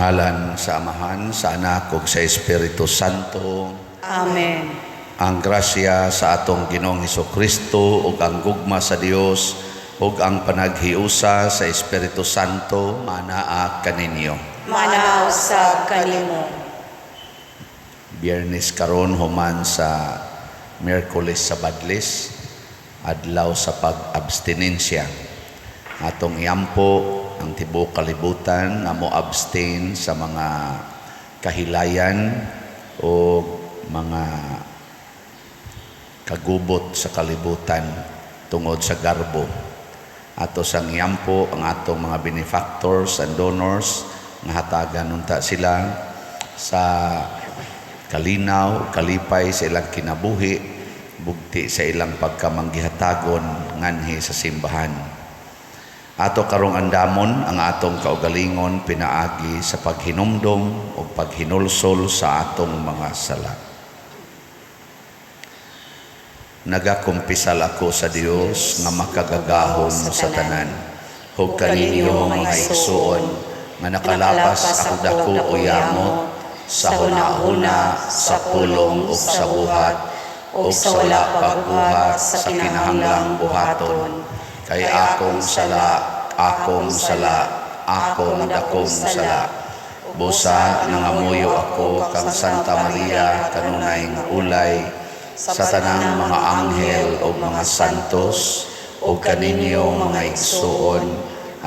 Sa ngalan sa Amahan, sa Anak ug sa Espiritu Santo. Amen. Ang grasya sa atong Ginoong Kristo ug ang gugma sa Dios ug ang panaghiusa sa Espiritu Santo manaa kaninyo. Manaa usab kanimo. Biyernes karon human sa Miyerkules sa Badlis, adlaw sa pag-abstinensya. Atong iampo ang tibuok kalibutan nga mo abstain sa mga kahilayan o mga kagubot sa kalibutan tungod sa garbo. Ato sang iampo ang atong mga benefactors and donors nga hatagan unta sila sa kalinaw, kalipay sa ilang kinabuhi, bugti sa ilang pagkamanggihatagon nganhi sa simbahan. Ato karong andamon ang atong kaugalingon pinaagi sa paghinumdom o paghinulsol sa atong mga sala. Nagakumpisal ako sa Dios nga makagagahom sa tanan. Ug kaninyo, mga igsuon, nga nakalapas ako dako o yamot sa hunahuna, sa pulong ug sa buhat, ug sa wala pagbuhat sa kinahanglang buhaton. Kay akong sala, akong sala, akong dakong sala. Busa nangamuyo ako kang Santa Maria, kanunay nga ulay, sa tanang mga anghel ug mga santos, ug kaninyo, mga igsuon,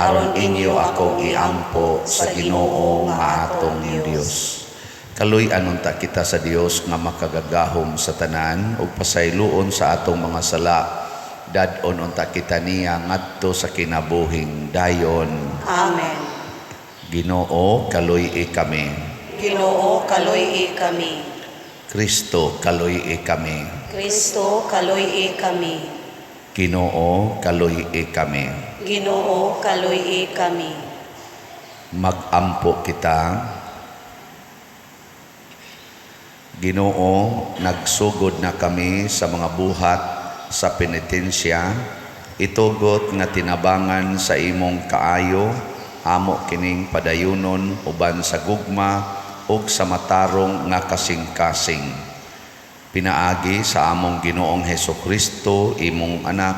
aron inyo akong iampo sa Ginoo nga atong Dios. Kaluy-an unta kita sa Dios nga makagagahom sa tanan ug pasayloon sa atong mga sala. Dad-on unta kita niya ngadto sa kinabuhing dayon. Amen. Ginoo, kaluy-i kami. Ginoo, kaluy-i kami. Kristo, kaluy-i kami. Kristo, kaluy-i kami. Ginoo, kaluy-i kami. Ginoo, kaluy-i kami. Magampo kita. Ginoo, nagsugod na kami sa mga buhat sa penitensya, itugot nga tinabangan sa imong kaayo, amo kining padayunon uban sa gugma ug sa matarong nga kasing-kasing. Pinaagi sa among Ginoong Heso Kristo, imong anak,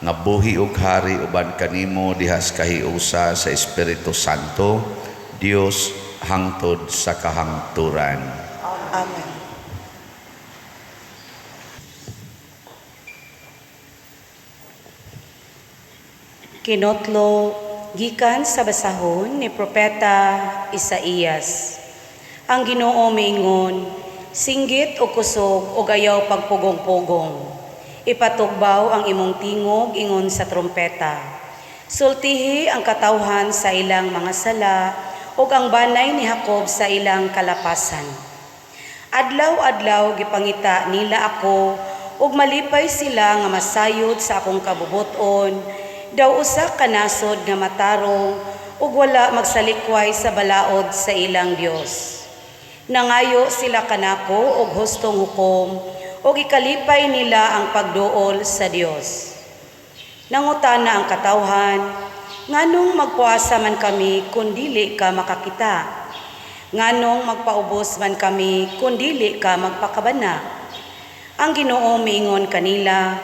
nga buhi ug hari uban kanimo dihas kahiusa sa Espiritu Santo, Dios hangtod sa kahangturan. Amen. Kinotlo gikan sa basahon ni Propeta Isaías. Ang Ginoo miingon, singgit og kusog ug ayaw pagpugong-pugong. Ipatugbaw ang imong tingog ingon sa trompeta. Sultihi ang katawhan sa ilang mga sala ug ang banay ni Jacob sa ilang kalapasan. Adlaw-adlaw gipangita nila ako ug malipay sila nga masayod sa akong kabubut-on, daw usa ka nasod nga matarong ug wala magsalikway sa balaod sa ilang Dios. Nangayo sila kanako og hustong hukom ug ikalipay nila ang pagduol sa Dios. Nangutana ang katawhan, nganong magpuasa man kami kun dili ka makakita? Nganong magpaubos man kami kun dili ka magpakabana? Ang Ginoo miingon kanila,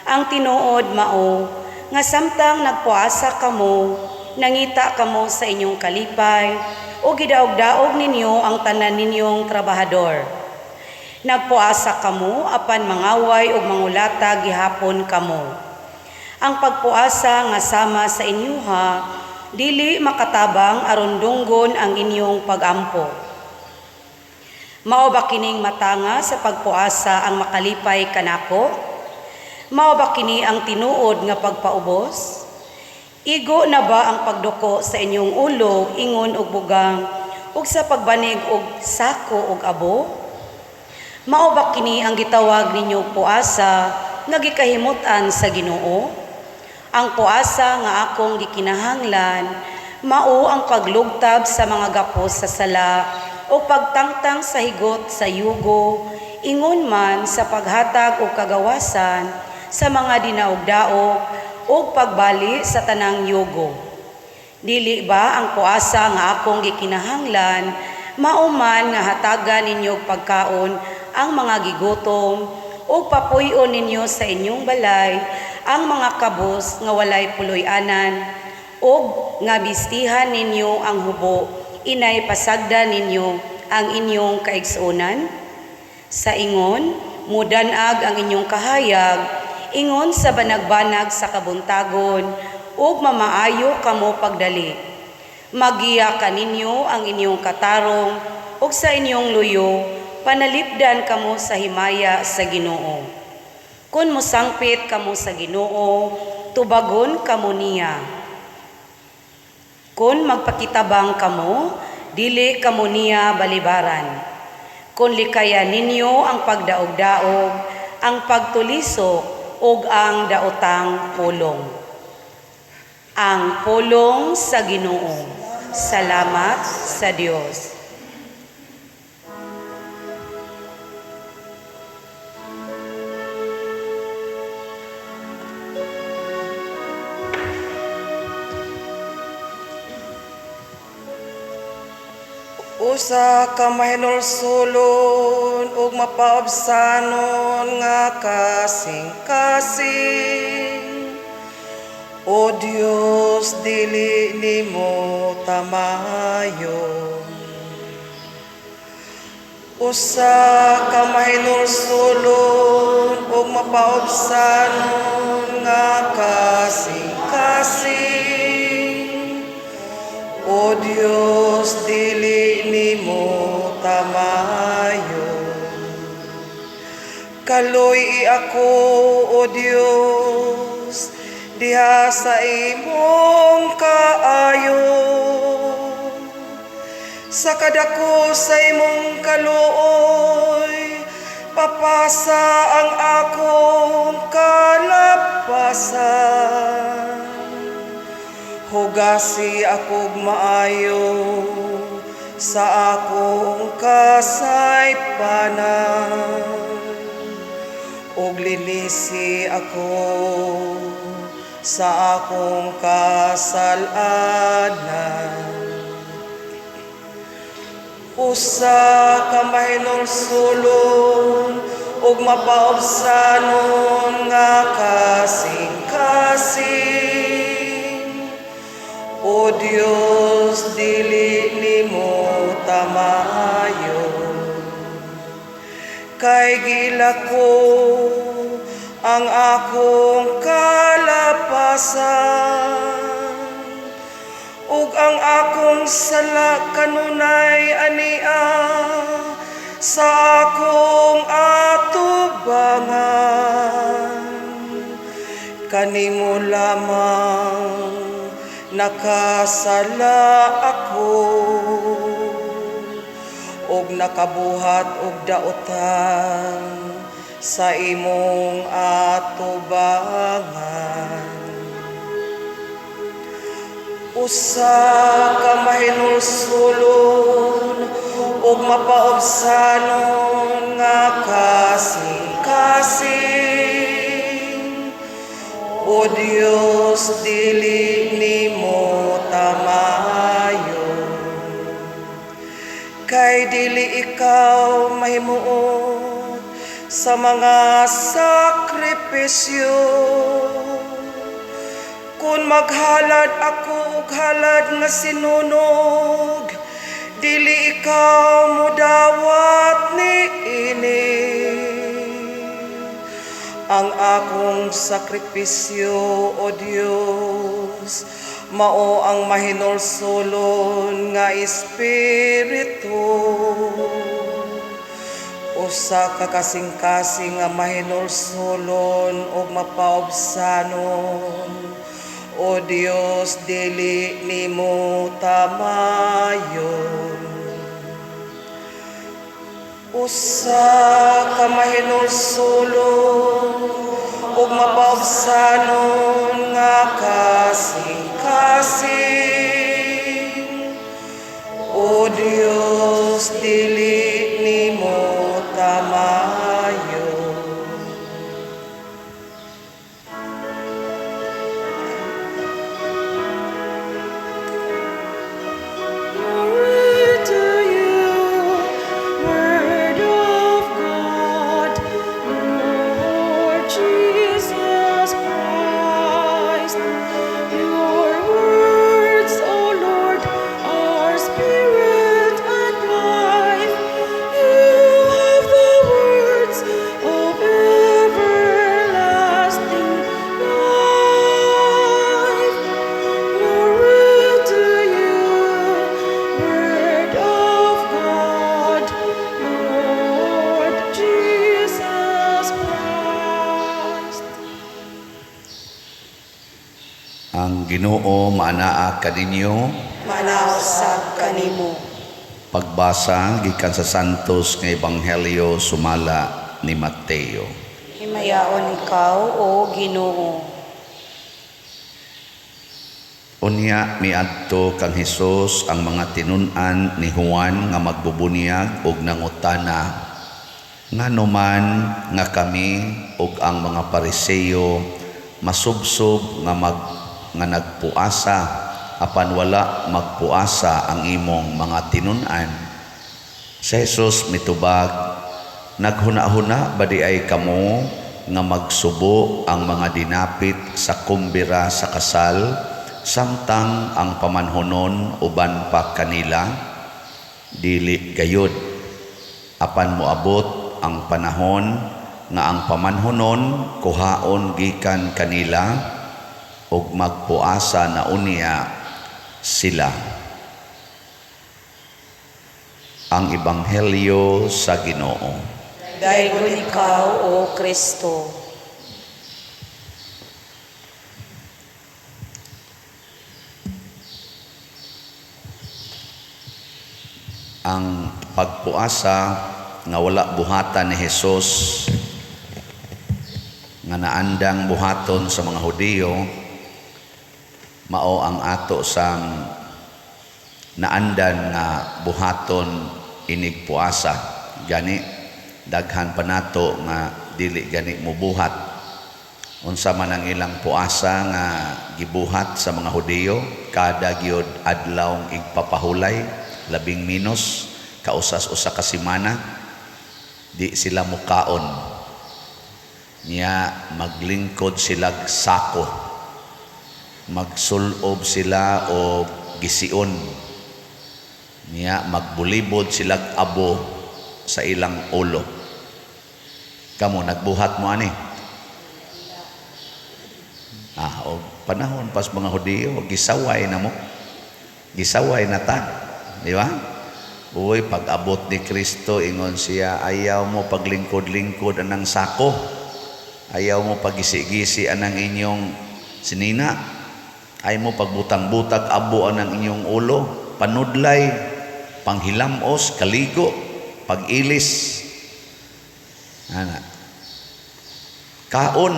ang tinuod mao nga samtang nagpuasa kamo, nangita kamo sa inyong kalipay o gidaog-daog ninyo ang tanan ninyong trabahador. Nagpuasa kamo apan mangaway ug mangulata gihapon kamo. Ang pagpuasa nga sama sa inyuha dili makatabang aron dunggon ang inyong pagampo. Mao ba kining matanga sa pagpuasa ang makalipay kanako? Mao ba kini ang tinuod nga pagpaubos? Igo na ba ang pagduko sa inyong ulo ingon og bugang ug sa pagbanig og sako og abo? Mao ba kini ang gitawag ninyo puasa nga gikahimut-an sa Ginoo? Ang puasa nga akong gikinahanglan mao ang paglugtab sa mga gapos sa sala o pagtangtang sa higot sa yugo, ingon man sa paghatag og kagawasan sa mga dinaog-daog o pagbali sa tanang yugo. Dili ba ang puasa nga akong gikinahanglan mao man nga hatagan ninyo og pagkaon ang mga gigutom ug papuy-on ninyo sa inyong balay ang mga kabus nga walay puloy-anan ug nga bistihan ninyo ang hubo inay pasagda ninyo ang inyong kaigsuonan? Sa ingon, mudan-ag ang inyong kahayag, ingon sa banag-banag sa kabuntagon, ug mamaayo kamo pagdali. Magiya kaninyo ang inyong katarong, ug sa inyong luyo, panalipdan kamo sa himaya sa Ginoo. Kung mosangpit kamo sa Ginoo, tubagon kamo niya. Kung magpakitabang kamo, dili kamo niya balibaran. Kung likayan ninyo ang pagdaog-daog, ang pagtulisok, ug ang daotang pulong. Ang pulong sa Ginoo. Salamat sa Dios. Usa ka mahinulsulon ug mapaobsanon nga kasing-kasing. O Dios, dili nimo tamayon. Usa ka mahinulsulon ug mapaobsanon nga kasing-kasing. O Dios, dili nimo tamayon. Kaluy-i ako, O Dios, diha sa imong kaayo. Sa kadako sa imong kaluoy, papasa ang akong kalapasan. Hugasi akog maayo sa akong kasaypanan, ug linisi ako sa akong kasalanan. Usa ka mahinulsulon ug mapaobsanon nga kasing-kasing. O Dios, dili nimo tamayon. Kay giila ko ang akong kalapasan, ug ang akong sala kanunay ania sa akong atubangan. Kanimo lamang nakasala ako, ug nakabuhat og daotan sa imong atubangan. Usa ka mahinulsulon ug mapaobsanon nga kasing-kasing. O Dios, dili nimo tamayon. Kay dili ikaw mahimuot sa mga sakripisyo. Kung maghalad ako og halad nga sinunog, dili ikaw modawat niini. Ang akong sakripisyo, O Dios, mao ang mahinulsulon nga espiritu. Usa ka kasing-kasing nga mahinulsulon ug mapaobsanon. O Dios, dili nimo tamayon. Usa ka mahinulsulon ug mapaobsanon nga kasing-kasing. O Dios, dili nimo tamayon. Ang Ginoo maanaa kaninyo. Maanaa usab kanimo. Pagbasa gikan sa Santos nga Ebanghelyo sumala ni Mateo. Himayaon ikaw, o Ginoo. Unya miadto kang Hesus ang mga tinun-an ni Juan nga magbubunyag og nangutana, ngano man nga kami ug ang mga Pariseo masubsob nga nagpuasa apan wala magpuasa ang imong mga tinun-an? Si Jesus mitubag, naghuna-huna ba diay kamo nga magsubo ang mga dinapit sa kumbira sa kasal samtang ang pamanhonon uban pa kanila? Dili gayud. Apan moabot ang panahon nga ang pamanhonon kuhaon gikan kanila ug magpuasa na unya sila. Ang Ebanghelyo sa Ginoo. Daygon ikaw, O Kristo. Ang pagpuasa nga wala buhatan ni Hesus nga naandang buhaton sa mga Hudiyo, mao ang ato sang naandan nga buhaton inig puasa. Gani daghan pa nato nga dili gani mubuhat. Unsa man ang ilang puasa nga gibuhat sa mga Hudiyo, kada gyud adlaw igpapahulay, labing minus kausas usa ka semana, di sila mukaon. Nya maglingkod sila sako, magsulob sila og gision, nya magbulibod sila abo sa ilang ulo. Kamo nagbuhat mo ani? Og panahon pas mga Hudiyo, gisaway na mo. Gisaway na ta, di ba? Uy, pag-abot ni Kristo, ingon siya, ayaw mo paglingkod-lingkod anang sako. Ayaw mo pagisi-gisi anang inyong sinina. Ayaw mo pagbutang-butag abo anang inyong ulo. Panudlay, panghilamos, kaligo, pag-ilis. Ana. Kaon.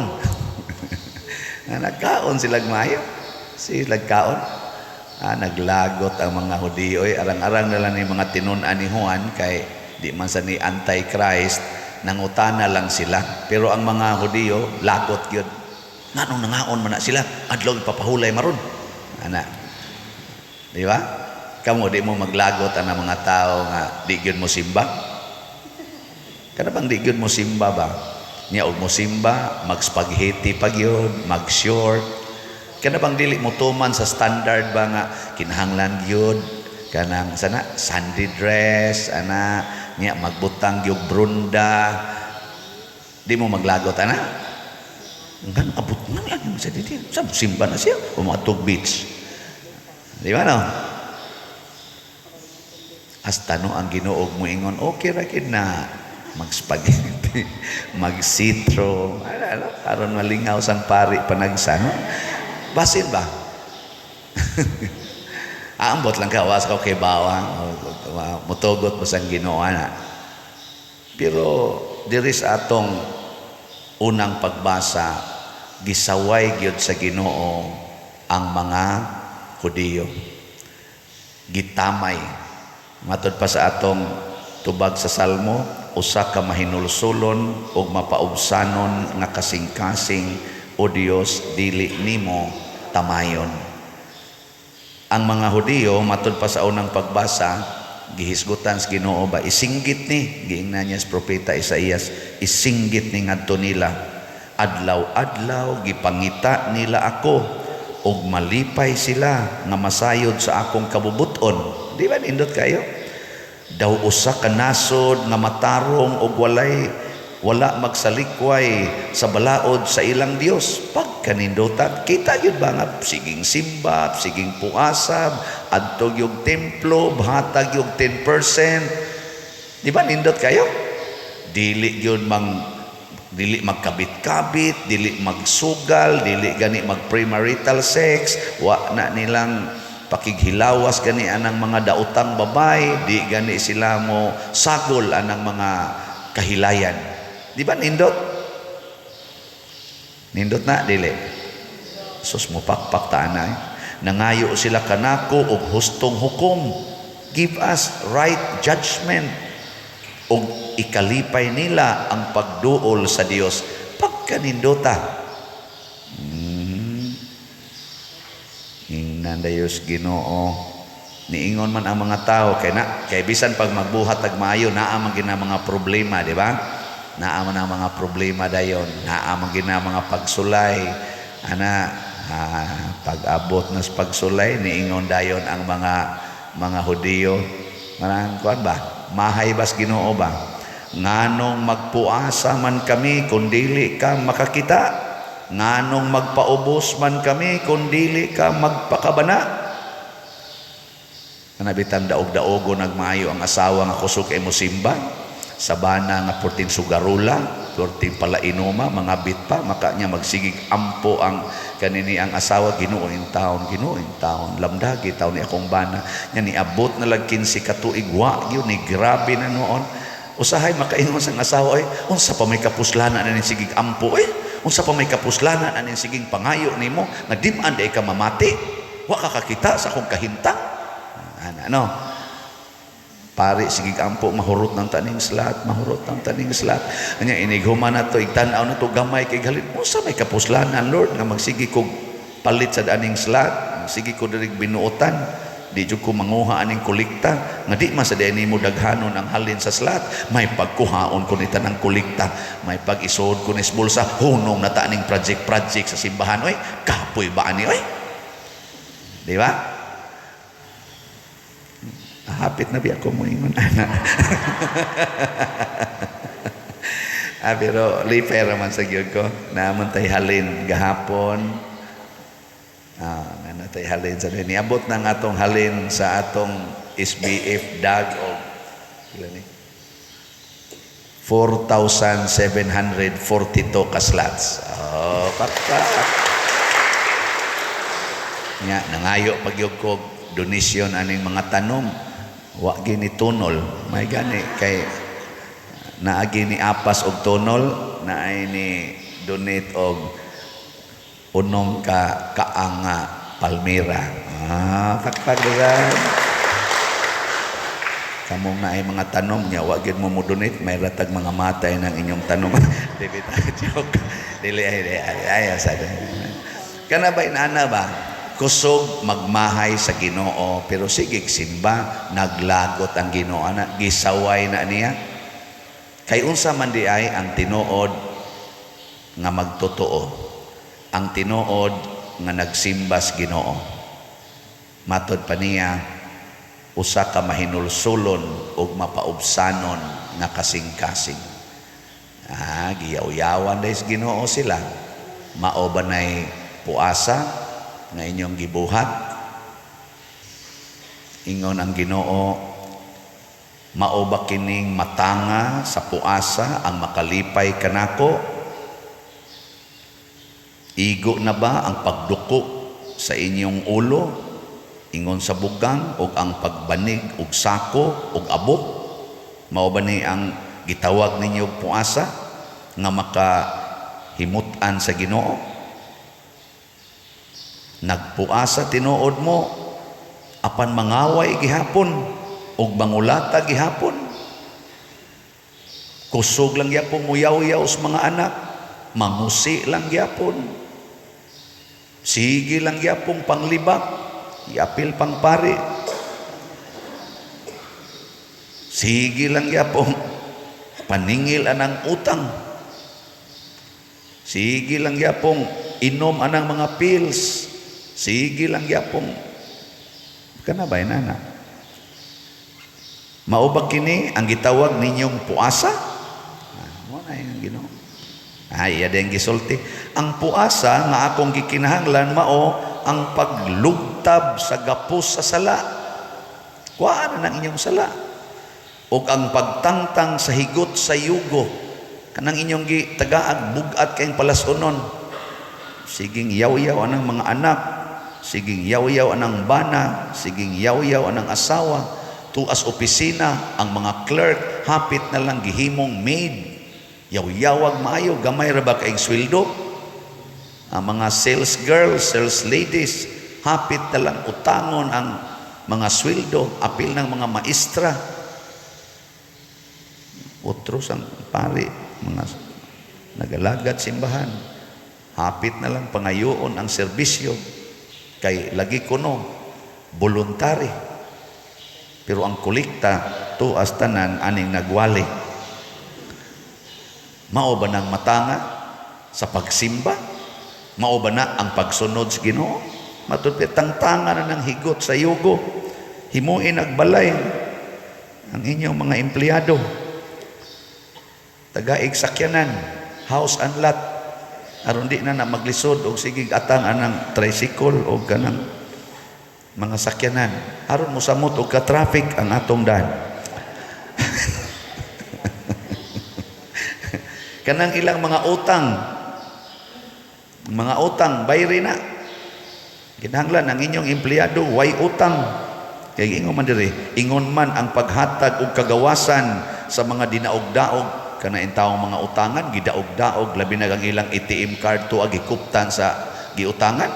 Ana, kaon sila maayo. Sila kaon. Naglagot ang mga Hudiyo. Oy, arang-arang na lang ni mga tinun-an ni Juan kay di man sa ni Antichrist, nangutana lang sila. Pero ang mga Hudiyo, lagot gyud. Nganong nangaon man na sila? Adlaw ipapahulay maron. Ana. Di ba? Kamo di mo maglagot ang mga tao nga di gyud mo simba? Kana bang di gyud mo simba ba? Nya og mo simba, mag-spaghetti pa gyud, mag-short. Kana bang dili mo tuman sa standard ba nga kinahanglan gyud kanang sana Sunday dress ana, nya magbutang gyud brunda. Di mo maglagot ana? Ngan abot man lang sa dili. Sa simba na siya, umatog beach. Di ba no? Hasta no ang Ginoo moingon, okay ra gid na mag-spaghetti, mag-sitro, ano, aron malingaw sang pari panagsa, no? Basin ba? Ambot lang ka, was ka kay bawa, mutugot mo sang Ginoo na. Pero diri sa atong unang pagbasa, gisaway gyud sa Ginoo ang mga Hudiyo. Gitamay. Matod pa sa atong tubag sa Salmo, usa ka mahinulsulon ug mapaubsanon nga kasing-kasing, o Dios, dili nimo tamayon. Ang mga Hudiyo, matod pa sa unang pagbasa, gihisgutan sa Ginoo ba, isinggit ni, giingnan niya sa propeta Isaías, isinggit ni ngadto nila, adlaw-adlaw gipangita nila ako, ug malipay sila nga masayod sa akong kabubuton. Di ba nindot kayo? Daw usa ka nasod nga matarong og wala magsalikway sa balaod sa ilang Dios. Pagkanindutan, kita yun ba nga siging simba, siging puasab, adtog yung templo, hatag yung 10%. Di ba nindot kayo? Dili yun mang Dili magkabit-kabit, dili magsugal, dili gani mag premarital sex, wa na nilang pakighilawas gani anang mga daotang babay, di gani sila mo sagol anang mga kahilayan. Di ba nindot? Nindot na dili. Sus, mo pakpak ta anay. Nangayo sila kanako og hustong hukom. Give us right judgment. Og ikalipay nila ang pagduol sa Dios. Pagkanindota. Ingnan dayos Ginoo. Niingon man ang mga tao kay na kay bisan pag magbuhat ag maayo, naa man gina mga problema, di ba? Naa man ang mga problema dayon, naa man gina mga pagsulay. Ana, pag-abot na sa pagsulay, niingon dayon ang mga Hudiyo. Marang kuan ba? Mahay bas Ginoo ba? Nganong magpuasa man kami kun dili ka makakita? Nganong magpaubos man kami kun dili ka magpakabana? Kanabitang daog-daogo nagmaayo ang asawa nga kusog kay mosimba sa bana nga porting sugarula, porting palainoma, mga bit pa, maka niya magsigig ampo ang kanini ang asawa, "Ginoo in taon, Ginoo in taon, lamdagi taon ni akong bana." Nya niabot na lag 15 ka tuig, wa gyud ni, grabe na noon. Usahay makaingon sang asawa, "Oy, unsa pa may kapuslanan na ning sigig ampo, oy? Unsa pa may kapuslanan na ning sigig pangayo nimo nga di-an di ka mamati? Wa ka kakita sa akong kahimtang." Ana, no? Pare, sige ampo, mahurot ng taning slat, mahurot ng taning slat. Anya, inighuman na to, igtanaw na to, gamay kay galit. Unsa may kapuslanan, Lord, nga magsige kog palit sa aning slat, magsige ko dirig binuotan, di jud ko manguha aning kolekta, nga di man sa diay nimo daghanon ang halin sa slat, may pagkuhaon ko ni tanang kolekta, may pag-isuod ko ni sa bulsa, hunong na ta aning project-project sa simbahan, oy, kapoy ba ani, oy? Di ba? Hapit na biya ko mo ingon ana. Pero lipay raman sa gyud ko. Naman tay halin gahapon. Na tay halin sa niabot na ang atong halin sa atong SBF dag og pila ni? 4,742 ka slots. Oh, pakpak. Nya nangayo pagyud ko donation aning mga tanom. Wa gini tunol, may gani kay naagi ni apas og tunol, naay ni donate og unom ka kaanga palmera. Pakpak dagan. Kamong naay mga tanom nya wa gid mo mo donate, may ratag mga matay ng inyong tanom. Dili ta joke. Dili ay ay ay, ay sa. Kana ba inana ba? Kusog magmahay sa Ginoo pero sige simba, naglagot ang Ginoo ana, gisaway na niya. Kay unsa man di ay ang tinuod nga magtotoo, ang tinuod nga nagsimba sa Ginoo. Matod pa niya, usa ka mahinulsulon ug mapaubsanon nga kasing-kasing. Giyaw-yawan dahil sa Ginoo sila. Mao ba nay puasa nga inyong gibuhat? Ingon ang Ginoo, mao ba kining matanga sa puasa ang makalipay kanako? Igo na ba ang pagduko sa inyong ulo ingon sa bugang og ang pagbanig og sako og abok? Mao ba ni ang gitawag ninyo og puasa nga makahimut-an sa Ginoo? Nagpuasa tinuod mo apan mangaway gihapon og mangulata gihapon. Kusog lang gyapon muyaw-yaw sa mga anak, mangusi lang gyapon. Sige lang gyapon panglibak, iapil pang pari. Sige lang gyapon paningil anang utang. Sige lang gyapon inom anang mga pills. Sige lang gyapon. Kana ba inana? Mao ba kini ang gitawag ninyong puasa? Mo na yung Ginoo. Ay, iya din gisulti. Ang puasa nga akong gikinahanglan mao ang paglugtab sa gapos sa sala. Kuhaan na ng inyong sala. O ang pagtangtang sa higot sa yugo. Kanang inyong gi tagaag bugat kayong palasunon. Siging yaw-yaw anang mga anak, siging yaw-yaw anang bana, siging yaw-yaw anang asawa, tuas opisina, ang mga clerk, hapit na lang gihimong maid. Yaw-yawag maayo, gamay ra ba kayong sweldo? Ang mga sales girls, sales ladies, hapit na lang utangon ang mga sweldo, apil ng mga maestra. Otros ang pari, mga nagalagad simbahan. Hapit na lang pangayoon ang serbisyo kay lagi kuno voluntary. Pero ang kolekta tuas tanan aning nagwali. Mao ba nang matanga sa pagsimba? Mao ba na ang pagsunod sa Ginoo? Matud tangtanga na ng higot sa yugo. Himuin agbalay ang inyong mga empleyado. Tagaig sakyanan, house and lot. Aron di na na maglisod og sigig atang anang tricycle o kanang mga sakyanan. Aron mosamot og ka-traffic ang atong daan. Kanang ilang mga utang, bayri na. Kinahanglan ang inyong empleyado, way utang. Kay ingon man diri, ingon man ang paghatag og kagawasan sa mga dinaog-daog kana intawong mga utangan, gidaog-daog, labi na ang ilang ATM card to gikuptan sa giutangan.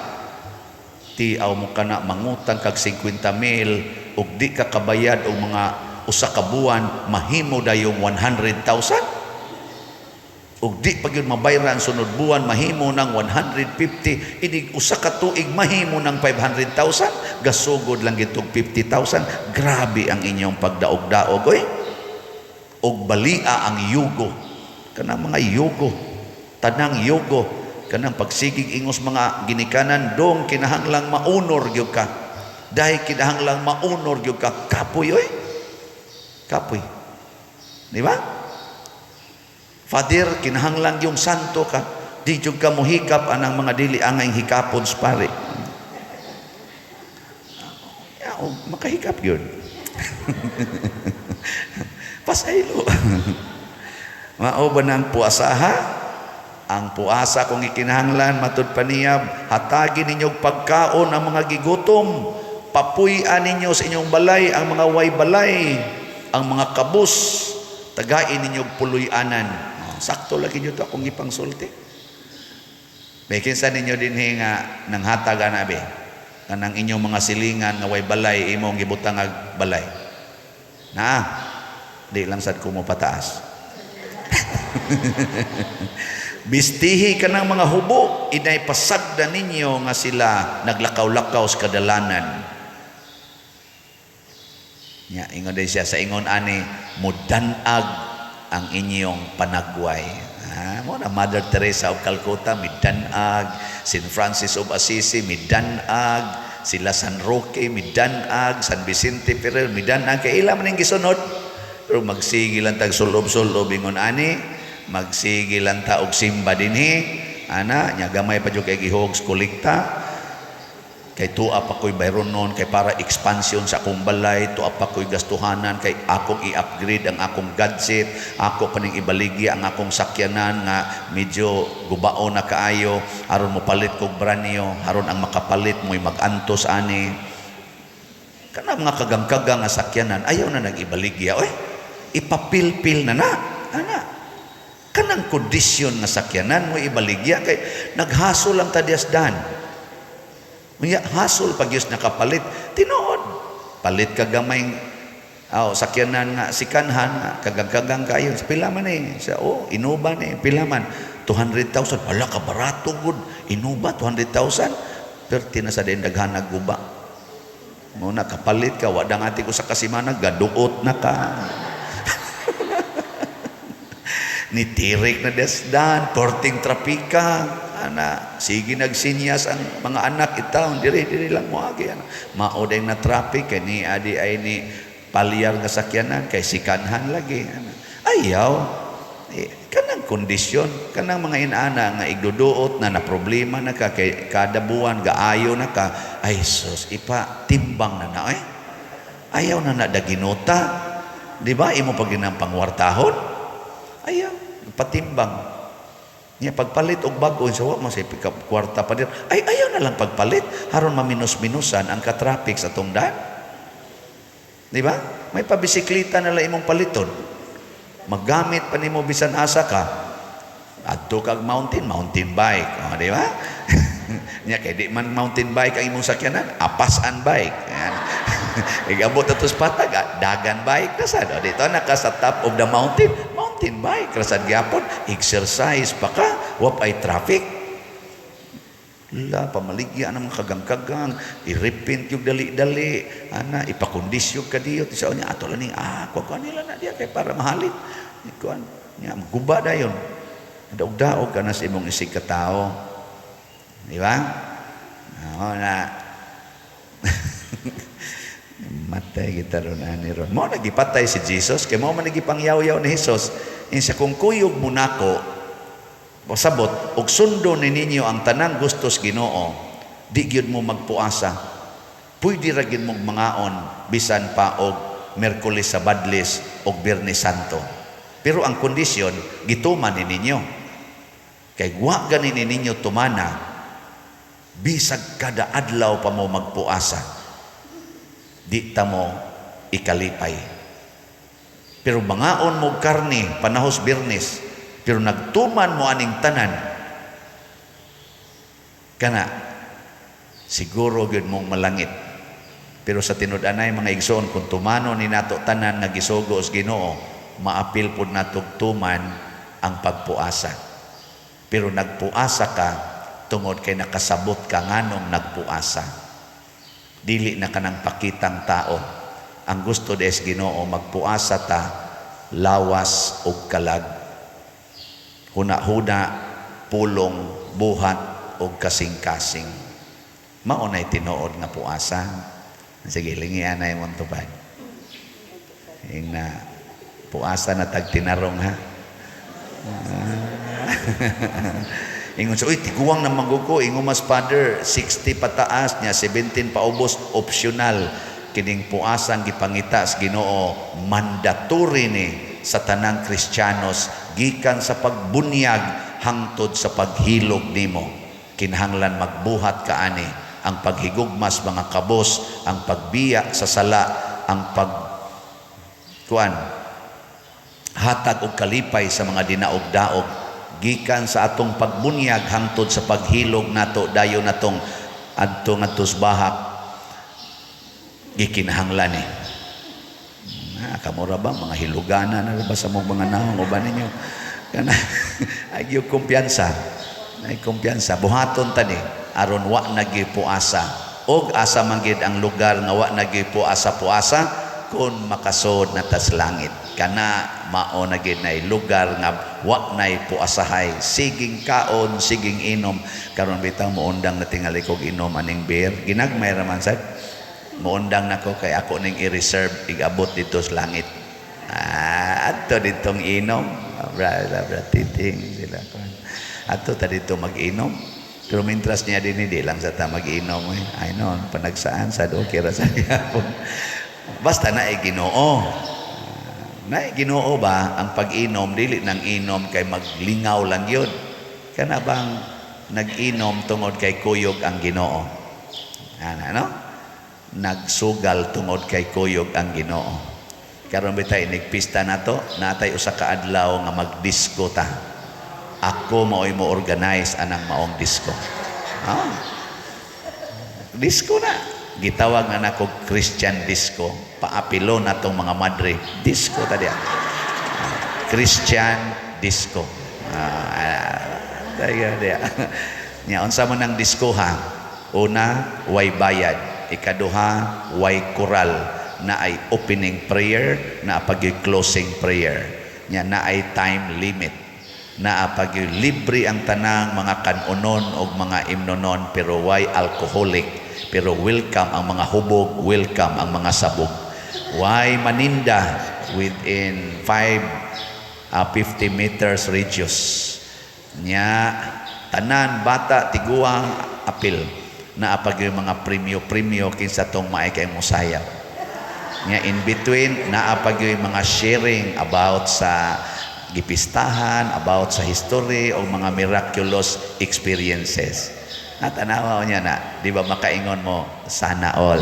Tiaw mo kana mangutang kag 50 mil ug di ka kabayad og mga usa ka buwan, mahimo dayong 100,000. Ug di pa gyud mabayran sunod buwan, mahimo ng 150, inig usa ka tuig mahimo ng 500,000, gasugod lang gitog 50,000. Grabe ang inyong pagdaog-daog oy. Og balia ang yugo, kanang mga yugo, tanang yugo, kanang pagsigig ingos mga ginikanan dong kinahanglang maunor gyud ka. Dahil kinahanglang maunor gyud ka, kapoy oy. Kapoy. Di ba? Father, kinahanglang yung santo ka. Di jud ka mohikap anang mga dili angay hikapon sa pare. Ya, oh, makahikap yun. Pasaylo. Mao ba nang puasaha? Ang puasa kung ikinahanglan matud pa niya, hatagi ninyo pagkaon ang mga gigutom, papuy-an ninyo sa inyong balay ang mga way balay, ang mga kabus, tagain ninyo puloy-anan. Sakto lagi nyo to akong ipangsulti. May kinsa ninyo dinhi nga nanghatag ana be, kanang inyong mga silingan nga way balay imong gibutang ag balay. Na, di lang sad ko mo pataas. Bistihi kanang mga hubo, inay pasagda ninyo nga sila naglakaw-lakaw sa kadalanan. Nya ingon din siya sa ingon ani, mudanag ang inyong panagway. Mo na Mother Teresa of Calcutta midanag, Saint Francis of Assisi midanag, sila San Roque midanag, San Vicente Ferrer midanag, kay ila man ning gisunod. Pero magsige lang tag sulob-sulob ingon ani, magsige lang ta og simba dinhi, ana nya gamay pa jud kay gihog kolekta. Kay tuwa pa ko'y bayronon, kay para expansion sa akong balay, tuwa pa ko'y gastuhanan, kay akong i-upgrade ang akong gadget, ako pa ning ibaligya ang akong sakyanan nga medyo gubao na kaayo, aron mopalit kog branyo, aron ang makapalit mo'y mag-antos ani. Kana mga kagang-kagang nga sakyanan, ayaw na nag-ibaligya, oy, ipapilpil na na, ana. Kanang kondisyon nga sakyanan mo ibaligya kay naghasol lang ta dias dan. Unya hasol pag yus nakapalit, tinuod. Palit ka gamay sakyanan nga sikanhan nga kagagagang kayo. Pila man eh. Sa oh, Innova ni pila man 200,000. Hala ka barato gud. Innova 200,000. Perti na sa din daghan guba. Mo na kapalit ka wa dang ati ko sa kasimana gaduot na ka. Nitirik na desdan, porting trapika. Ana, sige nagsinyas ang mga anak itaon diri diri lang moagi ana. Mao dayng na traffic kay ni adi ay ni palyar nga sakyanan kay sikanhan lagi ana. Ayaw kanang kondisyon kanang mga inana nga igduduot na na problema na ka kay kada buwan gaayo na ka, ay sus ipa timbang na na eh. Ayaw na na daginota. Di ba imo pag ginang pangwartahon? Ayaw. Patimbang. Nya pagpalit og bag-o sa wa man say pick up kwarta pa dir. Ay, ayaw na lang pagpalit aron maminus-minusan ang ka-traffic sa atong daan. Di ba? May pabisikleta na lang imong paliton. Magamit pa nimo bisan asa ka. Adto kag mountain, mountain bike. O, di ba? Nya kay di man mountain bike ang imong sakyanan, apasan bike. Yan. Igabot ato sa patag, dagan bike na sad. O, dito na ka sa top of the mountain, mountain bike. Rasad gyapon, exercise pa ka, wa ay traffic. La, pamaligya ang mga kagang-kagang, i-repent yung dali-dali, ana, ipakondisyon ka diyo, sa niya, ato lang ning, kuha nila na diya, kay para mahalin. Kuan, niya, guba dayon. Daog-daog ka na sa imong isig katao. Di ba? Oo na. Matay kita ron ani ron. Mao nagipatay si Jesus kay mao man nagipangyaw-yaw ni Jesus. Insa kung kuyog mo nako, pasabot og sundo ni ninyo ang tanang gustos Ginoo, di gyud mo magpuasa. Pwede ra gyud mong mangaon bisan pa og Merkules sa Badlis og Biyernes Santo. Pero ang kondisyon gituman ni ninyo. Kay wa gani ni ninyo tumana, bisag kada adlaw pa mo magpuasa, di ta mo ikalipay. Pero mangaon mo karne panahos Biyernes, pero nagtuman mo aning tanan, kana siguro gyud mong malangit. Pero sa tinud-anay, mga igsoon, kung tumano ni nato tanan nga gisugo sa Ginoo, maapil pod natog tuman ang pagpuasa. Pero nagpuasa ka tungod kay nakasabot ka nganong nagpuasa. Dili na kanang pakitang tao. Ang gusto des Ginoo, magpuasa ta lawas ug kalag. Huna-huna, pulong, buhat ug kasing-kasing. Mao nay tinuod nga puasa. Sige, lingian na imong tupad. Ing na puasa na tag tinarong ha. Ingon siya, "Uy, tiguang na maguko." Ingon mas father, 60 pataas niya, 17 paubos, optional. Kining puasang gipangita sa Ginoo, mandatory ni sa tanang Kristiyanos, gikan sa pagbunyag hangtod sa paghilog nimo. Kinahanglan magbuhat ka ani ang paghigugmas mga kabos, ang pagbiya sa sala, ang pag kuan hatag og kalipay sa mga dinaog-daog, gikan sa atong pagbunyag hangtod sa paghilog nato dayon natong adto ngadto sa bahak, gikinahanglan ni. Na kamura ba mga hilugana na ba sa mong mga naong uban ninyo kana ay gyud kumpiyansa, ay kumpiyansa buhaton tani aron wa nagipuasa og asa man gid ang lugar nga wa nagipuasa puasa kun makasod na tas langit. Kana mao na gid nay lugar nga wa nay puasahay, siging kaon, siging inom. Karon bitaw moundang na tingali kog inom aning beer, ginagmay ra man sad. Moundang nako kay ako ning i-reserve igabot dito sa langit. Adto ditong inom, bra bra titing sila, adto ta dito mag-inom. Pero mintras niya din, hindi lang sa ta mag-inom eh. Ay no, panagsaan sa do kira sa gyapon. Basta na Ginoo. Na Ginoo ba ang pag-inom, dili nang inom kay maglingaw lang yun. Kana bang nag-inom tungod kay kuyog ang Ginoo? Ana no? Nagsugal tungod kay kuyog ang Ginoo. Karon bitay inig pista nato, natay usa ka adlaw nga magdisco ta. Ako mao'y mo organize anang maong disco. Disco na. Gitawag na nako Christian disco. Paapilo na tong mga madre. Disco ta diya. Christian disco. Ah, diya. Nya unsa man ang disco ha? Una, way bayad. Ikaduha, way kural na ay opening prayer, na pag closing prayer. Nya na ay time limit. Na pag libre ang tanang mga kanonon o mga imnonon pero way alcoholic. Pero welcome ang mga hubog, welcome ang mga sabog. Way maninda within 5 50 meters radius. Nya tanan, bata, tiguang, apil na apag yung mga premyo-premyo kinsa tong maay kay mosayaw. Nya in between naa pag yung mga sharing about sa gipistahan about sa history o mga miraculous experiences. Natanawa niya na, di ba makaingon mo, "Sana all."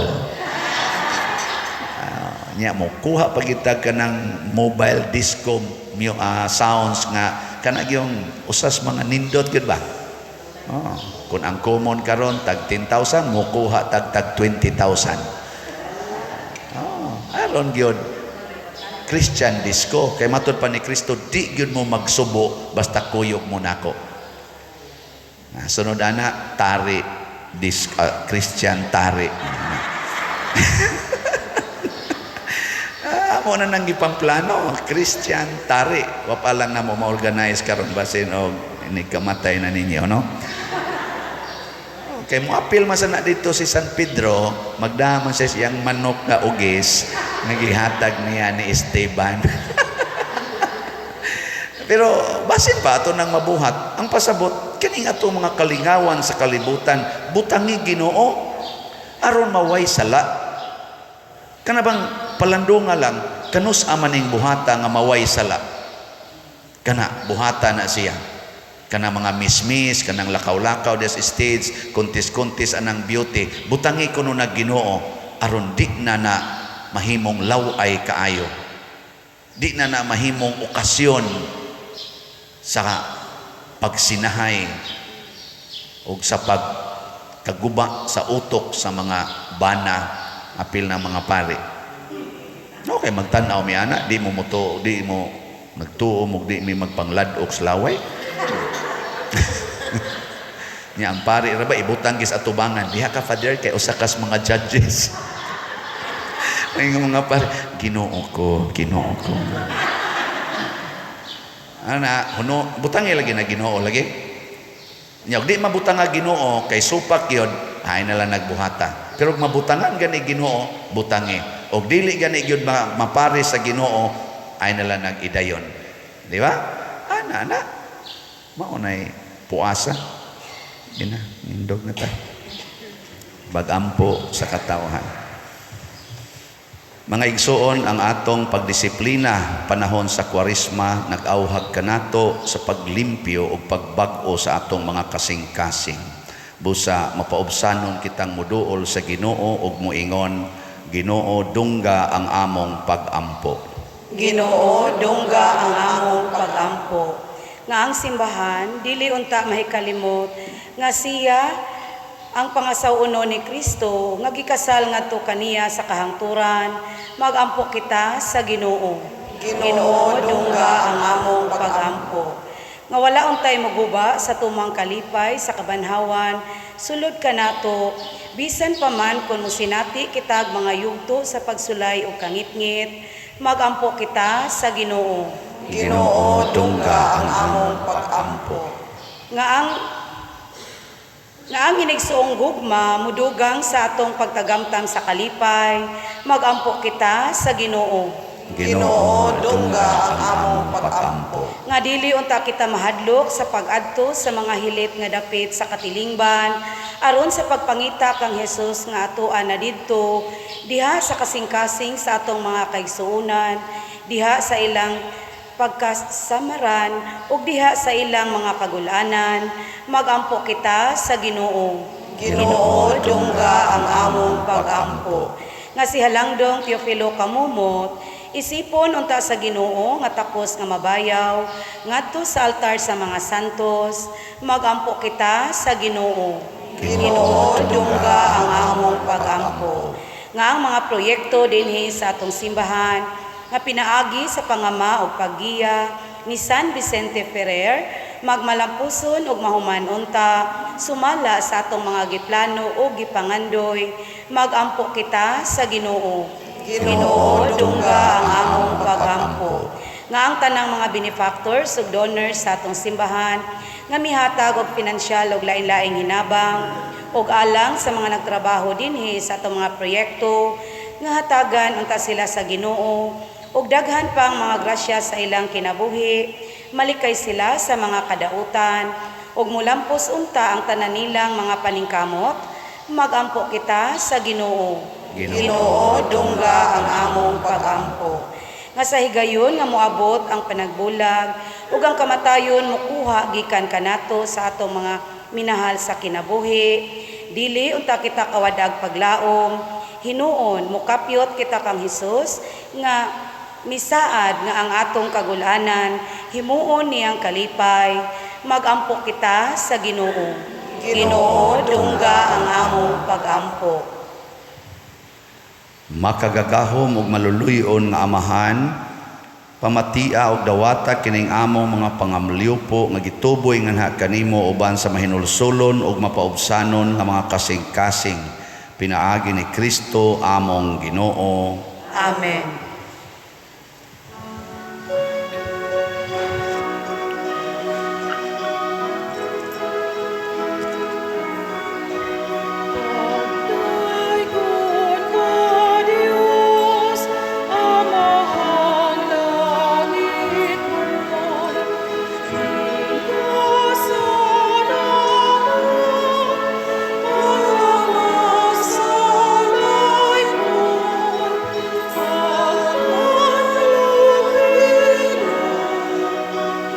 Nya mo kuha pagitag ka ng mobile disco sounds nga kana yung usas mga nindot gyud ba? Oh, kung ang common karon tag 10,000, mo kuha tag tag 20,000. Oh, aron gyud Christian disco kay matud pa ni Kristo, di gyud mo magsubo basta kuyog mo nako. Ah, sunod ana tari disc, Christian tari. Ah, mo na nang gipamplano, Christian tari. Wa pa lang na mo ma-organize karon, basin og ini kamatay na ninyo, no? Okay, mo apil man sana dito si San Pedro, magdama siya siyang manok nga ugis, nagihatag niya ni Esteban. Pero basin pa ato nang mabuhat, ang pasabot kining ato mga kalingawan sa kalibutan, butangi Ginoo aron maway sala. Kana bang palandunga lang kanus amaning buhata nga maway sala. Kana buhata na siya. Kana mga mismis, kanang lakaw-lakaw des stage, kuntis-kuntis anang beauty, butangi kuno na Ginoo aron di na na mahimong laway kaayo. Di na na mahimong okasyon sa pagsinahay o sa pagkaguba sa utok sa mga bana apil na mga pari. Okay, magtan-aw mi ana, di mo muto, di mo nagtuo mo, di mi magpanglad-ok sa laway. Nya ang pari ra ba ibutang gis atubangan. Diha ka, Father, kay usa kas mga judges. Ay mga pari, "Ginoo ko, Ginoo ko." Ana, huno butangi lagi na Ginoo lagi. Nya di mabutang nga Ginoo kay supak yun, ay na lang nagbuhata. Pero kung mabutangan gani Ginoo, butangi. Og dili gani gyud mapare sa Ginoo, ay na lang nag-idayon. Di ba? Ana, ana. Mao nay puasa. Ina, nindog na ta. Bagampo sa katawhan. Mga igsuon, ang atong pagdisiplina panahon sa Kwaresma nag-auhag kanato sa paglimpyo ug pagbag-o sa atong mga kasing-kasing. Busa mapaubsanon kitang muduol sa Ginoo ug muingon, "Ginoo, dungga ang among pagampo." Ginoo, dungga ang among pagampo. Nga ang simbahan dili unta mahikalimot nga siya ang pangasaw-uno ni Kristo nga gikasal ngadto kaniya sa kahangturan, magampo kita sa Ginoo. Ginoo, dungga ang among pagampo. Nga wala untay maguba sa tumang kalipay sa kabanhawan, sulod kanato, bisan pa man kon mosinati kitag mga yugto sa pagsulay o kangitngit, magampo kita sa Ginoo. Ginoo, dungga ang among pagampo. Nga ang inigsuong gugma mudugang sa atong pagtagamtam sa kalipay, magampo kita sa Ginoo. Ginoo, dungga ang among pagampo. Nga dili unta kita mahadlok sa pag-adto sa mga hilit nga dapit sa katilingban aron sa pagpangita kang Hesus nga atoan na didto diha sa kasing-kasing sa atong mga kaigsuonan, diha sa ilang pagkasamaran ug diha sa ilang mga kagulanan, magampo kita sa Ginoo. Ginoo, dungga ang among pagampo. Nga si Halangdong Teofilo Camomot isipon unta sa Ginoo nga takos nga mabayaw ngadto sa altar sa mga santos, magampo kita sa Ginoo. Ginoo, dungga ang among pagampo. Nga ang mga proyekto dinhi sa atong simbahan nga pinaagi sa pangama ug paggiya ni San Vicente Ferrer magmalampuson ug mahuman unta sumala sa atong mga giplano ug gipangandoy, magampo kita sa Ginoo. Ginoo, dungga ang among pagampo. Nga ang tanang mga benefactors ug donors sa atong simbahan nga mihatag og pinansyal ug lain-laing hinabang ug alang sa mga nagtrabaho dinhi sa atong mga proyekto nga hatagan unta sila sa Ginoo ug daghan pang mga grasya sa ilang kinabuhi, malikay sila sa mga kadautan ug mulampos unta ang tanan nilang mga paningkamot, magampo kita sa Ginoo. Ginoo, dungga ang among pagampo. Nga sa higayon nga moabot ang panagbulag ug ang kamatayon mokuha gikan kanato sa atong mga minahal sa kinabuhi, dili unta kita kawadag paglaom. Hinuon mokapyot kita kang Hesus nga misaad nga ang atong kagulanan himuon niyang kalipay. Magampo kita sa Ginoo. Ginoo, dungga ang among pagampo. Makagagahom ug maluluy-on nga Amahan, pamatia og dawata kining among mga pangamlyupo nga gituboy nganha kanimo uban sa mahinulsulon ug mapaubsanon nga mga kasing-kasing, pinaagi ni Kristo among Ginoo. Amen. Pagdaygon ka, Dios, Amahang langitnon, Hinggasan among pagkamasalaygon, Pagpanlupino,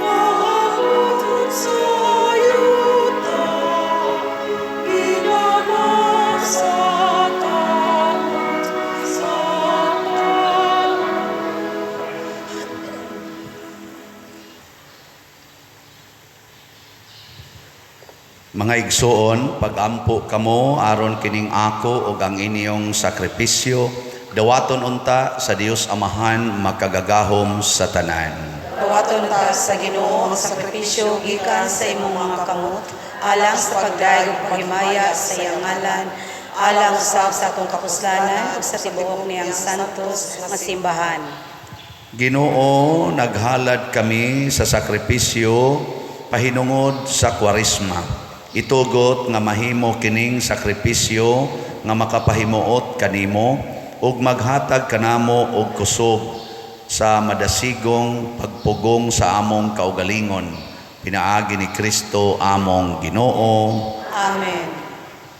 maabot sa yuta, Ginanap sa kamot sa tao. Mga igsoon, pagampo kamo aron kining ako ug ang inyong sakripisyo dawaton unta sa Dios Amahan makagagahom sa tanan. Dawaton ta sa Ginoo ang sakripisyo gikan sa imong mga kamot, alang sa pagdayeg ug paghimaya sa iyang ngalan, alang usab sa atong kapuslanan ug sa tibuok niyang santos nga simbahan. Ginoo, naghalad kami sa sakripisyo pahinungod sa Kwaresma. Itugot nga mahimo kining sakripisyo nga makapahimuot kanimo ug maghatag kanamo og kusog sa madasigong pagpugong sa among kaugalingon. Pinaagi ni Kristo among Ginoo. Amen.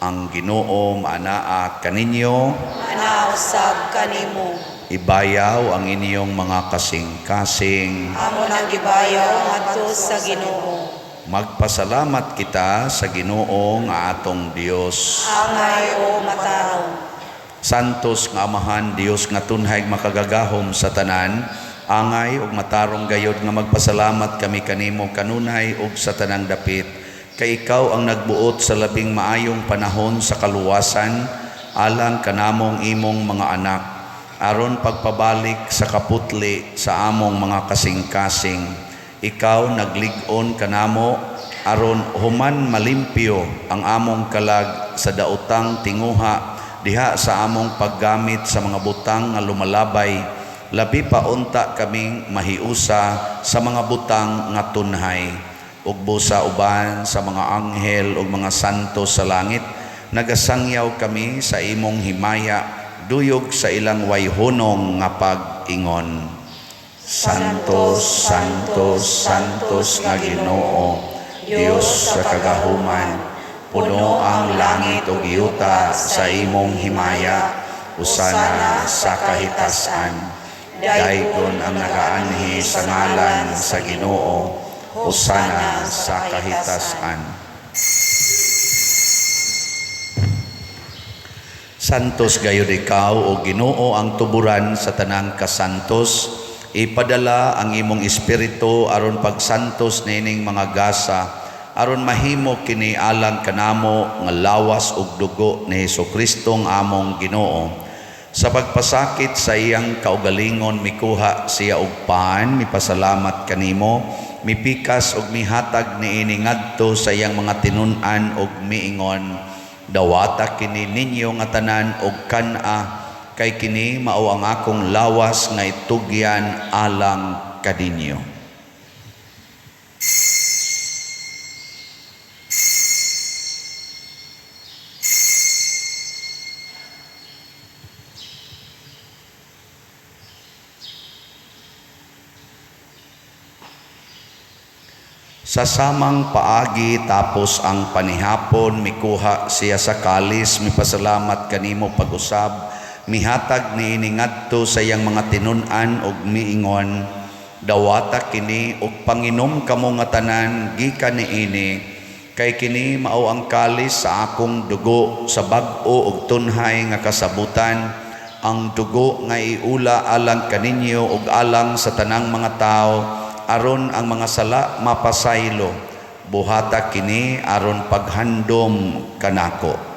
Ang Ginoo maanaa kaninyo. Maanaa usab kanimo. Ibayaw ang inyong mga kasing-kasing. Amo nang gibayaw ngadto sa Ginoo. Magpasalamat kita sa Ginoo nga atong Dios. Angay o matarong. Santos nga Amahan, Dios nga tunhay makagagahom sa tanan, angay ug matarong gayod nga magpasalamat kami kanimo kanunay ug sa tanang dapit, kay ikaw ang nagbuot sa labing maayong panahon sa kaluwasan alang kanamong imong mga anak, aron pagpabalik sa kaputli sa among mga kasing-kasing. Ikaw naglig-on kanamo aron human malimpyo ang among kalag sa daotang tinguha diha sa among paggamit sa mga butang nga lumalabay, labi pa unta kaming mahiusa sa mga butang nga tunhay. Ug busa uban sa mga anghel ug mga santo sa langit, nagasangyaw kami sa imong himaya, duyog sa ilang wayhunong nga pag-ingon. Santos, Santos, Santos nga Ginoo, Dios sa kagahuman, puno ang langit ug yuta sa imong himaya, usana sa kahitasan. Daygon ang nagaanhi sa ngalan sa Ginoo, usana sa kahitasan. Santos gayud ikaw o Ginoo ang tuburan sa tanang kasantos. Ipadala ang imong espiritu aron pagsantos niining mga gasa, aron mahimo kini alang kanamo nga lawas ug dugo ni Hesukristo nga among Ginoo. Sa pagpasakit sa iyang kaugalingon mikuha siya og pan, mipasalamat kanimo, mipikas ug mihatag niini ngadto sa iyang mga tinun-an ug miingon, dawata kini ninyo nga tanan og kan-a, kay kini mao ang akong lawas nga itugyan alang kaninyo. Sa samang paagi tapos ang panihapon, mikuha siya sa kalis, mipasalamat kanimo pag-usab, Mihatag niini ngadto sa iyang mga tinun-an ug miingon, "Dawata kini ug panginom kamo nga tanan gikan niini, kay kini mao ang kalis sa akong dugo sa bag-o ug tunhay nga kasabutan, ang dugo nga iula alang kaninyo ug alang sa tanang mga tawo aron ang mga sala mapasaylo. Buhata kini aron paghandom kanako."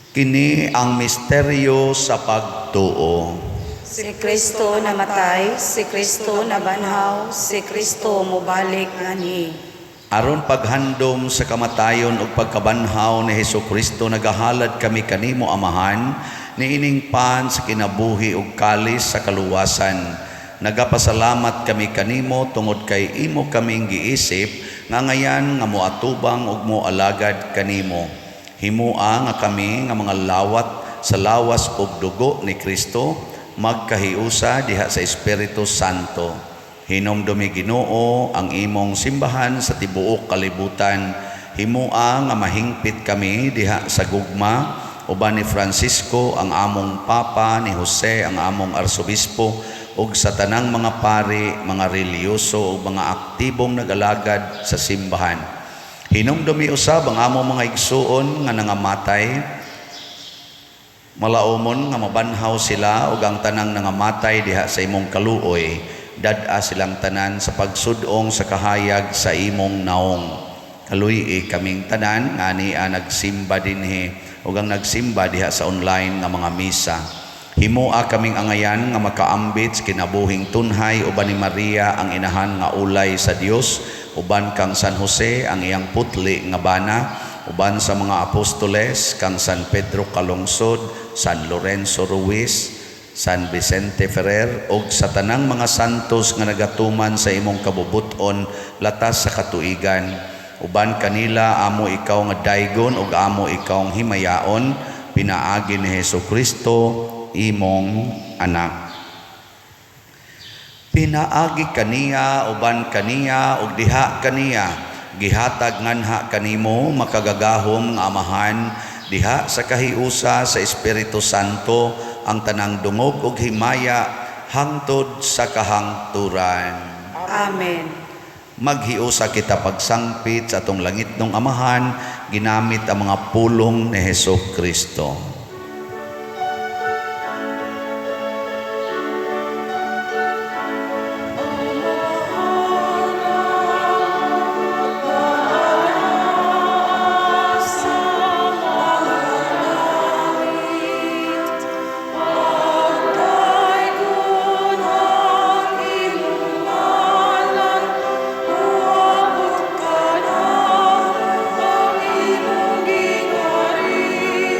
Kini ang misteryo sa pagtuo. Si Kristo namatay, si Kristo nabanhaw, si Kristo mobalik nganhi. Aron paghandom sa kamatayon ug pagkabanhaw ni Hesukristo, nagahalad kami kanimo, Amahan, niining pan sa kinabuhi ug kalis sa kaluwasan. Nagapasalamat kami kanimo tungod kay imo kaming giisip nga ngayan nga moatubang ug moalagad kanimo. Himua nga kami nga mga lawat sa lawas ug dugo ni Kristo magkahiusa diha sa Espiritu Santo. Hinumdumi, Ginoo, ang imong simbahan sa tibuok kalibutan. Himua nga mahingpit kami diha sa gugma uban ni Francisco ang among Papa, ni Jose ang among Arsobispo, ug sa tanang mga pari, mga relihiyoso ug mga aktibong nagalagad sa simbahan. Hinumdumi usab ang among mga igsuon nga nangamatay, malaumon nga mabanhaw sila ug ang tanang nangamatay diha sa imong kaluoy, dad-a silang tanan sa pagsud-ong sa kahayag sa imong naong. Kaluy-i kaming tanan nga ania nagsimba dinhi ug ang nagsimba diha sa online nga mga misa. Himoa kaming angayan nga makaambit sa kinabuhing tunhay uban ni Maria ang inahan nga ulay sa Dios, uban kang San Jose ang iyang putli nga bana, uban sa mga apostoles kang San Pedro Calungsod, San Lorenzo Ruiz, San Vicente Ferrer ug sa tanang mga santos nga nagatuman sa imong kabubut-on latas sa katuigan. Uban kanila amo ikaw nga daygon ug amo ikaw himayaon pinaagi ni Hesus Kristo imong anak. Pinaagi kaniya, uban kaniya ug diha kaniya, gihatag nganha kanimo, makagagahom nga Amahan, diha sa kahiusa sa Espiritu Santo, ang tanang dungog ug himaya hangtod sa kahangturan. Amen. Maghiusa kita pagsangpit sa atong langitnong Amahan ginamit ang mga pulong ni Hesus Kristo. Pagdaygon ang imong ngalan, moabot kanamo ang imong gingharian.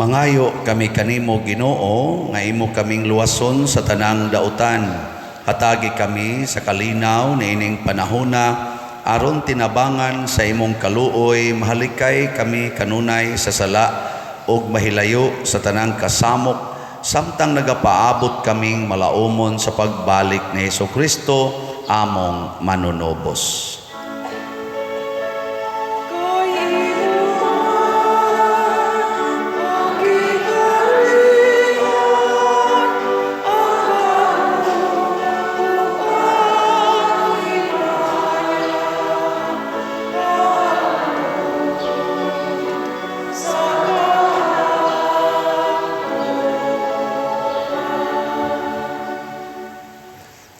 Mangayo kami kanimo, Ginoo, nga imo kaming luwason sa tanang dautan. Hatagi kami sa kalinaw niining panahona aron tinabangan sa imong kaluoy mahalikay kami kanunay sa sala ug mahilayo sa tanang kasamok samtang nagapaabot kaming malaumon sa pagbalik ni Hesukristo among manunubos. Kay imuha ang gingharian, ang gahom ug ang himaya, hangtod sa kahangturan.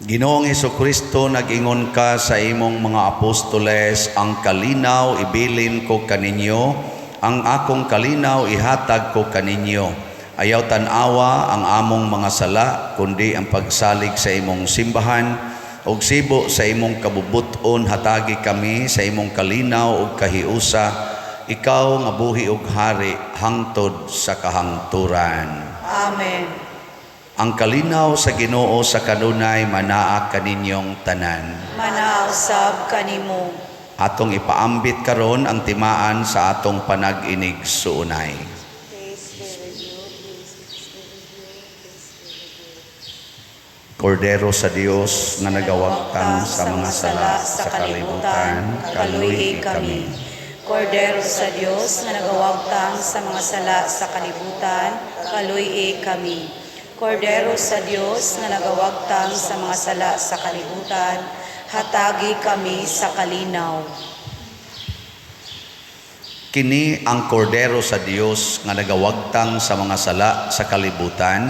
Ginoong Hesukristo, nag-ingon ka sa imong mga apostoles, "Ang kalinaw ibilin ko kaninyo, ang akong kalinaw ihatag ko kaninyo." Ayaw tan-awa ang among mga sala, kundi ang pagsalig sa imong simbahan, ug sibo sa imong kabubut-on hatagi kami sa imong kalinaw ug kahiusa, ikaw nga buhi ug hari hangtod sa kahangturan. Amen. Ang kalinaw sa Ginoo sa kanunay manaa kaninyong tanan. Manaa usab kanimo. Atong ipaambit karon ang timaan sa atong panag-inigsuonay. Peace be with you, peace be with you, peace be with you. Kordero sa Dios nga nagawagtang sa mga sala sa kalibutan, kaluy-i kami. Kordero sa Dios nga nagawagtang sa mga sala sa kalibutan, kaluy-i kami. Kordero sa Dios nga nagawagtang sa mga sala sa kalibutan, hatagi kami sa kalinaw. Kini ang Kordero sa Dios nga nagawagtang sa mga sala sa kalibutan,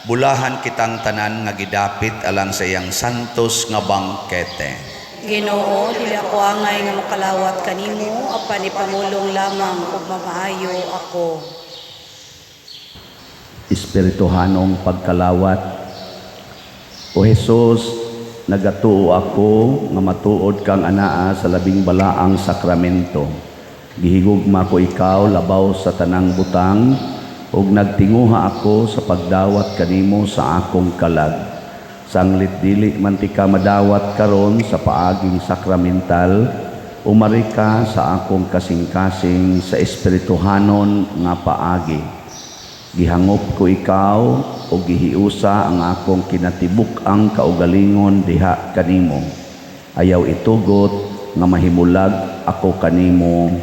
bulahan kitang tanan nga gidapit alang sa iyang santos nga bangkete. Ginoo, dili ako angay nga makalawat kanimo, apan ipamulong lamang ug mamaayo ako. Espirituhanong pagkalawat. O Hesus, nagatuo ako nga matuod kang anaa sa labing balaang sakramento. Gihigugma ko ikaw labaw sa tanang butang ug nagtinguha ako sa pagdawat kanimo sa akong kalag. Sanglit dili man tika madawat karon sa paaging sakramental, umari ka sa akong kasing-kasing sa espirituhanon nga paagi. Gihangop ko ikaw o gihiusa ang akong kinatibuk-ang kaugalingon diha kanimo. Ayaw itugot nga mahimulag ako kanimo.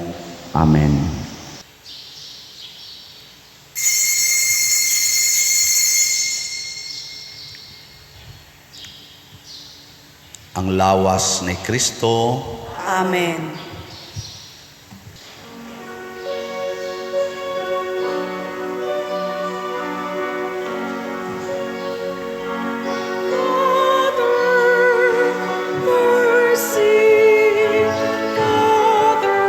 Amen. Ang lawas ni Kristo. Amen. Father, mercy, Father,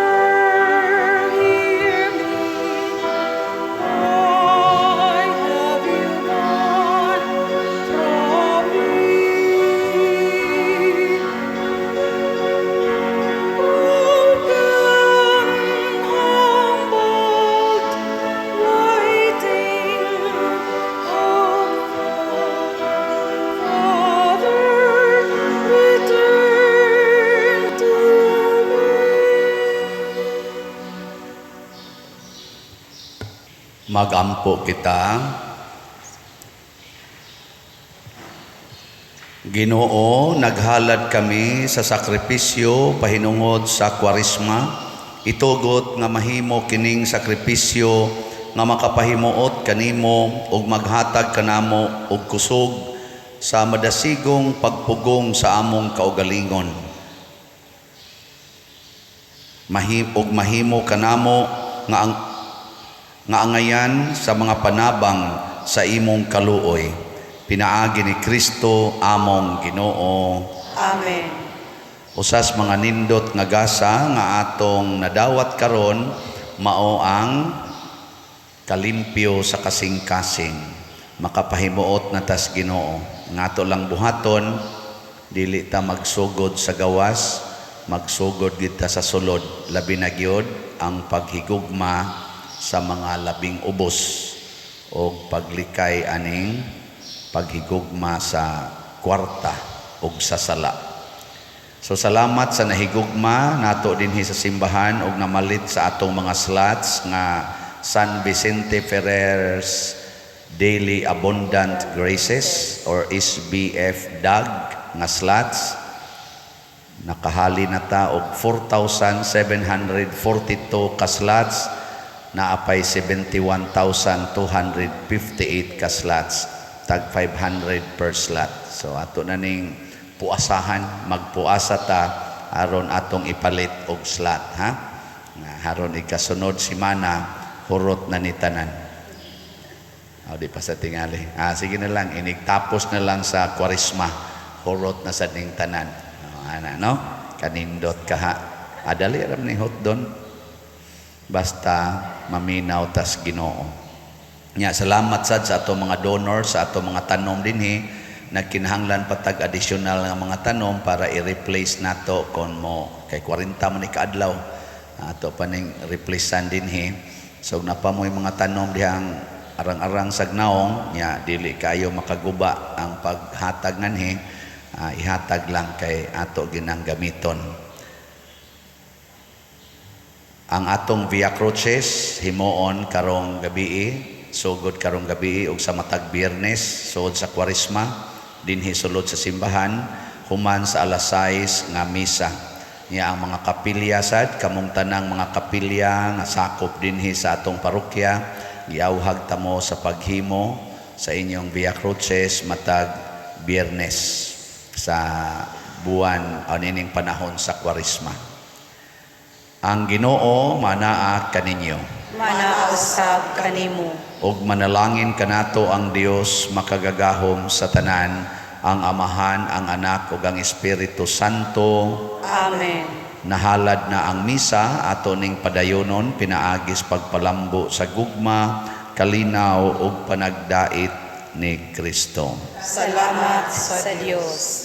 hear me. Why have you gone from me? Broken, humbled, waiting, hopeful. Father, return to me. Magampo kita. Ginoo, naghalad kami sa sakripisyo pahinungod sa Kwaresma. Itugot nga mahimo kining sakripisyo nga makapahimuot kanimo ug maghatag kanamo og kusog sa madasigong pagpugong sa among kaugalingon. Ug mahimo kanamo nga ang nga angayan sa mga panabang sa imong kaluoy. Pinaagi ni Kristo among Ginoo. Amen. Usas mga nindot nga gasa nga atong nadawat karon mao ang kalimpyo sa kasing-kasing. Makapahimuot na tas Ginoo. Nga ato lang buhaton, dili ta magsugod sa gawas, magsugod gid ta sa sulod. Labi na gyud ang paghigugma sa mga labing ubos og paglikay aning paghigugma sa kwarta ug sa sala. So salamat sa nahigugma nato dinhi sa simbahan og namalit sa atong mga slots nga San Vicente Ferrer's Daily Abundant Graces or SBF DAG nga slots. Nakahali na ta og 4,742 ka slots, naa pay 71,258 ka slots, tag 500 per slot. So ato na ning puasahan, magpuasa ta aron atong ipalit og slot, ha, nga haron ikasunod simana hurot na ni tanan. O, di pa sa tingali. Ah, sige na lang, inigtapos na lang sa Kwaresma. Hurot na sa ning tanan. O, ana, no? Kanindot ka ha. Adali ram ni hot doon. Basta maminaw tas Ginoo. Nya, salamat sad sa ato mga donors, sa ato mga tanom dinhi. Nagkinahanglan patag additional nga mga tanom para i-replace nato kon mo kay 40 man ni kaadlaw. Ato pa ning replacean dinhi. So napamoy mga tanom dihang arang-arang sa gnaong nya dili kayo makaguba ang paghatag nganhi, ihatag lang kay ato ginang gamiton. Ang atong Via Crucis himuon karong gabii, sugod karong gabii ug sa matag Biyernes sugod sa Kwaresma dinhi sulod sa simbahan human sa alas 6 nga misa. Nya ang mga kapilya sad, kamong tanang mga kapilya nga sakop dinhi sa atong parokya, giawhag tamo sa paghimo sa inyong Via Crucis matag Biyernes sa buwan o nining panahon sa Kwaresma. Ang Ginoo manaa kaninyo. Manaa usab kanimo. Ug manalangin kanato ang Dios makagagahom sa tanan, ang Amahan, ang Anak ug ang Espiritu Santo. Amen. Nahalad na ang misa, ato ning padayonon pinaagis pagpalambo sa gugma, kalinaw ug panagdait ni Kristo. Salamat sa Dios.